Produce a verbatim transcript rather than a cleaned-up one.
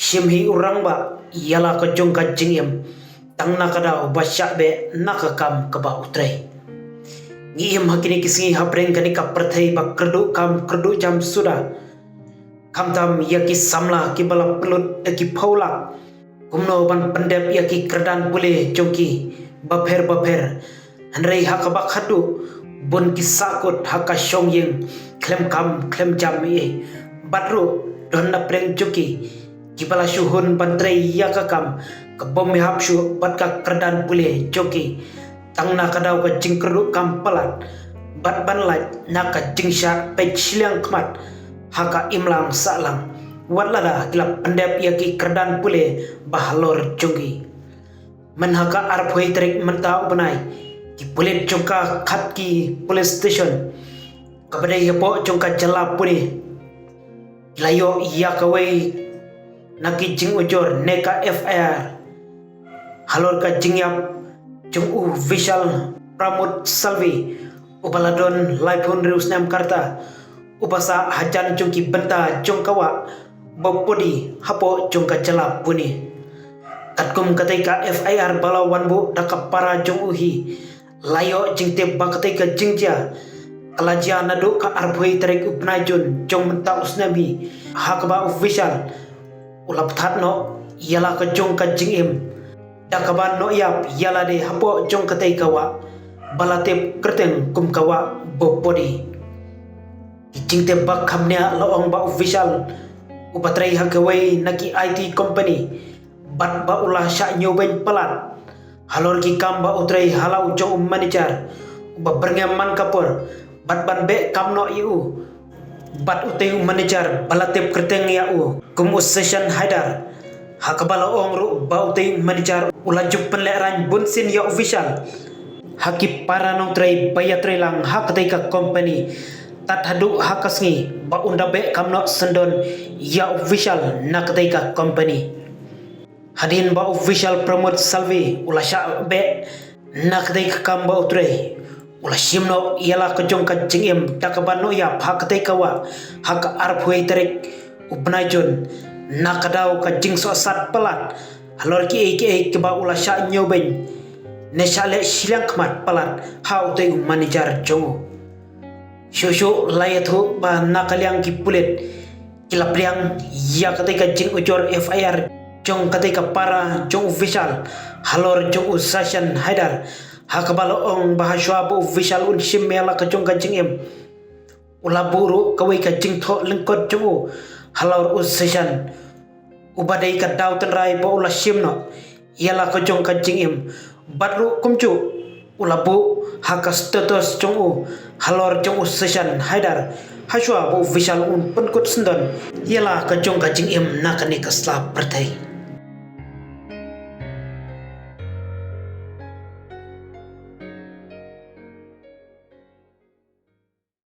Shim hi u rangbah ïa la ka jong ka jingim, tang na ka daw ba shah beh na ka kam kaba u trei. Ngi im ha kine ki sngi hapdeng kane ka pyrthei ba kyrduh kam kyrduh jam suda. Khamtam ïa ki samla kiba la pynlut da ki phew lak kumno ban pyndep ïa ki kyrdan pule jong ki bapher bapher. Hynrei ha kaba khatduh bun ki sahkut ha ka shongïing khlem kam khlem jam ei ei. Bad ruh don na pdeng jong ki kiba la shu hun ban trei ïa ka kam ka bym hap shuh bad ka kyrdan pule jong ki, tang na ka daw ka jingkyrduh kam palat bad ban lait na ka jingshah peit shiliang khmat ha ka imlang sahlang, wat lada ki la pyndep ïa ki kyrdan pule ba halor jong ki. Myn ha ka arphew tarik mynta u bnai, ki pulit jong ka Khatki Police Station kaba dei hapoh jong ka jylla Pune ki la ïoh ïa kawei na ki jingujor ne ka F I R halor ka jingïap jong u Vishal Pramod Salvi, uba la don laiphew hynriew snem ka rta, uba sah hajan jong ki bynta jong ka wah Bopodi hapoh jong ka jylla Pune. Katkum katei ka F I R ba la wan buh da ka para jong u hi, la ïoh jingtip ba katei ka jingjia ka la jia naduh ka arphew tarik u bnai Jun jong mynta u snem hi, ha kaba u Vishal u la pthat noh ïa la ka jong ka jingim da kaba noh ïap ïa lade hapoh jong katei ka wah ba la tip kyrteng kum ka wah Bopodi. Ki jingtip ba kham nia la ong ba u Vishal uba trei ha kawei na ki I T company bad ba u la shah ñiewbeiñ palat halor ki kam ba u trei ha la u jong u manager uba byrngem man ka por bad ban beh kam noh ïa u. Bad utei u manager ba la tip kyrteng ïa u kum u Session Haidar, ha kaba la ong ruh ba utei u manager u la ju pynlehraiñ bunsien ïa u Vishal ha ki para nongtrei ba ïatrei lang ha katei ka company, tad haduh ha ka sngi ba un da beh kam noh syndon ïa u Vishal na katei ka company. Hadien ba u Vishal Pramod Salvi u la shah beh na katei ka kam ba u trei, u la shim noh ïa la ka jong ka jingim da kaba noh ïap ha katei ka wah ha ka arphew tarik u bnai Jun, na ka daw ka jingsohsat palat halor kiei kiei kiba u la shah ñiewbeiñ ne shah leh shiliang khmat palat ha utei u manager jong u. Shuh shuh la ïathuh ba na ka liang ki pulit ki la pdiang ïa katei ka jingujor F I R jong katei ka para jong u Vishal halor jong u Session Haidar, ha kaba la ong ba hashwa ba u Vishal un shim ïa la ka jong ka jingim, u la buh ruh kawei ka jingthoh lyngkot jong u halor u Session, uba dei ka daw tynrai ba u la shim noh ïa la ka jong ka jingim. Bad ruh kumjuh u la buh ha ka status jong u halor jong u Session Haidar, hashwa ba u Vishal un pynkut syndon ïa la ka jong ka jingim na kane ka sla pyrthei.